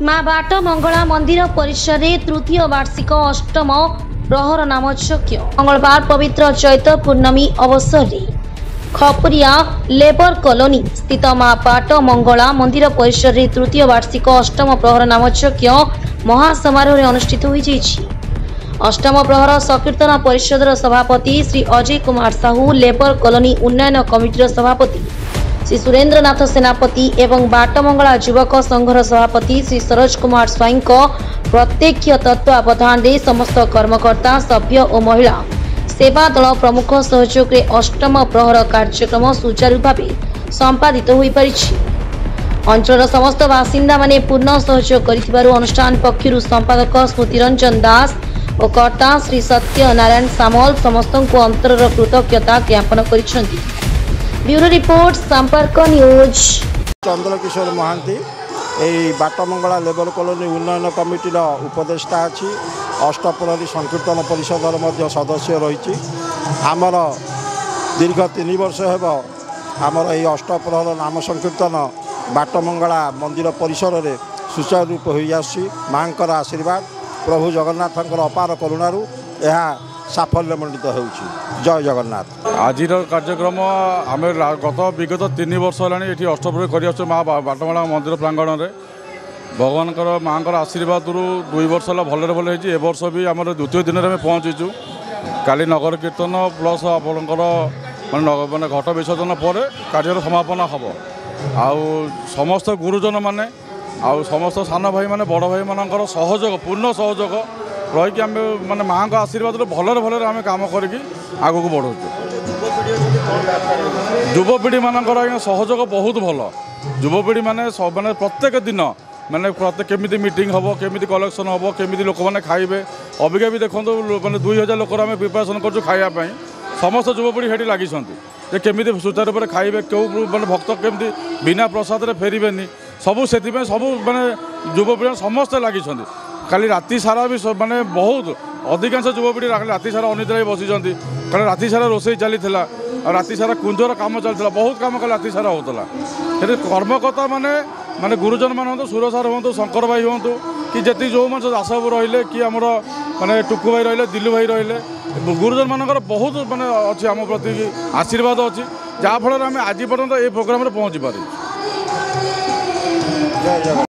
ମା ବାଟ ମଙ୍ଗଳା ମନ୍ଦିର ପରିସରରେ ତୃତୀୟ ବାର୍ଷିକ ଅଷ୍ଟମ ପ୍ରହର ନାମ ଯଜ୍ଞ। ମଙ୍ଗଳବାର ପବିତ୍ର ଚୈତ ପୂର୍ଣ୍ଣମୀ ଅବସରରେ ଖପୁରିଆ ଲେବର କଲୋନୀ ସ୍ଥିତ ମା ବାଟ ମଙ୍ଗଳା ମନ୍ଦିର ପରିସରରେ ତୃତୀୟ ବାର୍ଷିକ ଅଷ୍ଟମ ପ୍ରହର ନାମ ଯଜ୍ଞ ମହାସମାରୋହରେ ଅନୁଷ୍ଠିତ ହୋଇଯାଇଛି। ଅଷ୍ଟମ ପ୍ରହର ସଂକୀର୍ତ୍ତନ ପରିଷଦର ସଭାପତି ଶ୍ରୀ ଅଜୟ କୁମାର ସାହୁ, ଲେବର କଲୋନୀ ଉନ୍ନୟନ କମିଟିର ସଭାପତି ଶ୍ରୀ ସୁରେନ୍ଦ୍ରନାଥ ସେନାପତି ଏବଂ ବାଟମଙ୍ଗଳା ଯୁବକ ସଂଘର ସଭାପତି ଶ୍ରୀ ସରୋଜ କୁମାର ସ୍ୱାଇଁଙ୍କ ପ୍ରତ୍ୟକ୍ଷ ତତ୍ତ୍ୱାବଧାନରେ ସମସ୍ତ କର୍ମକର୍ତ୍ତା, ସଭ୍ୟ ଓ ମହିଳା ସେବା ଦଳ ପ୍ରମୁଖ ସହଯୋଗରେ ଅଷ୍ଟମ ପ୍ରହର କାର୍ଯ୍ୟକ୍ରମ ସୁଚାରୁ ଭାବେ ସମ୍ପାଦିତ ହୋଇପାରିଛି। ଅଞ୍ଚଳର ସମସ୍ତ ବାସିନ୍ଦାମାନେ ପୂର୍ଣ୍ଣ ସହଯୋଗ କରିଥିବାରୁ ଅନୁଷ୍ଠାନ ପକ୍ଷରୁ ସମ୍ପାଦକ ସ୍ମୃତିରଞ୍ଜନ ଦାସ ଓ କର୍ତ୍ତା ଶ୍ରୀ ସତ୍ୟ ନାରାୟଣ ସାମଲ ସମସ୍ତଙ୍କୁ ଅନ୍ତରର କୃତଜ୍ଞତା ଜ୍ଞାପନ କରିଛନ୍ତି। ବ୍ୟୁରୋ ରିପୋର୍ଟ, ସମ୍ପର୍କ ନ୍ୟୁଜ୍। ଚନ୍ଦ୍ରକିଶୋର ମହାନ୍ତି, ଏଇ ବାଟମଙ୍ଗଳା ଲେବର କଲୋନୀ ଉନ୍ନୟନ କମିଟିର ଉପଦେଷ୍ଟା ଅଛି, ଅଷ୍ଟପ୍ରହରୀ ସଂକୀର୍ତ୍ତନ ପରିଷଦର ମଧ୍ୟ ସଦସ୍ୟ ରହିଛି। ଆମର ଦୀର୍ଘ 3 ବର୍ଷ ହେବ ଆମର ଏଇ ଅଷ୍ଟପ୍ରହର ନାମ ସଂକୀର୍ତ୍ତନ ବାଟମଙ୍ଗଳା ମନ୍ଦିର ପରିସରରେ ସୁଚାରୁ ରୂପେ ହୋଇଆସୁଛି। ମାଆଙ୍କର ଆଶୀର୍ବାଦ, ପ୍ରଭୁ ଜଗନ୍ନାଥଙ୍କର ଅପାର କରୁଣାରୁ ଏହା ସାଫଲ୍ୟମଣ୍ଡିତ ହେଉଛି। ଜୟ ଜଗନ୍ନାଥ। ଆଜିର କାର୍ଯ୍ୟକ୍ରମ, ଆମେ ଗତ ବିଗତ 3 ବର୍ଷ ହେଲାଣି ଏଠି ଅଷ୍ଟପ୍ରହରୀ କରିଆସୁଛୁ ମା ବାଟମଙ୍ଗଳା ମନ୍ଦିର ପ୍ରାଙ୍ଗଣରେ। ଭଗବାନଙ୍କର ମାଆଙ୍କର ଆଶୀର୍ବାଦରୁ 2 ବର୍ଷ ହେଲା ଭଲରେ ଭଲ ହେଇଛି। ଏ ବର୍ଷ ବି ଆମର ଦ୍ୱିତୀୟ ଦିନରେ ଆମେ ପହଞ୍ଚିଛୁ। କାଲି ନଗର କୀର୍ତ୍ତନ ପ୍ଲସ୍ ଆପଣଙ୍କର ମାନେ ଘଟ ବିସର୍ଜନ ପରେ କାର୍ଯ୍ୟର ସମାପନ ହେବ। ଆଉ ସମସ୍ତ ଗୁରୁଜନମାନେ ଆଉ ସମସ୍ତ ସାନ ଭାଇମାନେ, ବଡ଼ ଭାଇମାନଙ୍କର ସହଯୋଗ, ପୂର୍ଣ୍ଣ ସହଯୋଗ ରହିକି ଆମେ ମାନେ ମାଆଙ୍କ ଆଶୀର୍ବାଦରୁ ଭଲରେ ଭଲରେ ଆମେ କାମ କରିକି ଆଗକୁ ବଢ଼ୁଛୁ। ଯୁବପିଢ଼ିମାନଙ୍କର ଆଜ୍ଞା ସହଯୋଗ ବହୁତ ଭଲ। ଯୁବପିଢ଼ି ମାନେ ମାନେ ପ୍ରତ୍ୟେକ ଦିନ ମାନେ ପ୍ରତ୍ୟେକ କେମିତି ମିଟିଂ ହେବ, କେମିତି କଲେକ୍ସନ୍ ହେବ, କେମିତି ଲୋକମାନେ ଖାଇବେ। ଅବିକା ବି ଦେଖନ୍ତୁ, ମାନେ 2000 ଲୋକର ଆମେ ପ୍ରିପାରେସନ୍ କରୁଛୁ ଖାଇବା ପାଇଁ। ସମସ୍ତ ଯୁବପିଢ଼ି ସେଠି ଲାଗିଛନ୍ତି ଯେ କେମିତି ସୁଚାରୁ ରୂପରେ ଖାଇବେ, କେଉଁ ମାନେ ଭକ୍ତ କେମିତି ବିନା ପ୍ରସାଦରେ ଫେରିବେନି, ସବୁ ସେଥିପାଇଁ ସବୁ ମାନେ ଯୁବପିଢ଼ି ସମସ୍ତେ ଲାଗିଛନ୍ତି। କାଲି ରାତି ସାରା ବି ମାନେ ବହୁତ ଅଧିକାଂଶ ଯୁବପିଢ଼ି ରାତି ସାରା ଅନିଦ୍ରା ହେଇ ବସିଛନ୍ତି, କାରଣ ରାତି ସାରା ରୋଷେଇ ଚାଲିଥିଲା ଆଉ ରାତି ସାରା କୁଞ୍ଜର କାମ ଚାଲିଥିଲା। ବହୁତ କାମ କାଲି ରାତି ସାରା ହେଉଥିଲା। ସେଠି କର୍ମକର୍ତ୍ତା ମାନେ ଗୁରୁଜନ ମାନେ ହୁଅନ୍ତୁ, ସୁର ସାର୍ ହୁଅନ୍ତୁ, ଶଙ୍କର ଭାଇ ହୁଅନ୍ତୁ, କି ଯେତିକି ଯେଉଁମାନେ ସବୁ ଦାସବାବୁ ରହିଲେ, କି ଆମର ମାନେ ଟୁକୁ ଭାଇ ରହିଲେ, ଦିଲୁ ଭାଇ ରହିଲେ, ଗୁରୁଜନମାନଙ୍କର ବହୁତ ମାନେ ଅଛି ଆମ ପ୍ରତି ଆଶୀର୍ବାଦ ଅଛି, ଯାହାଫଳରେ ଆମେ ଆଜି ପର୍ଯ୍ୟନ୍ତ ଏଇ ପ୍ରୋଗ୍ରାମରେ ପହଞ୍ଚି ପାରିଛୁ। ଜୟ ଜଗନ୍ନାଥ।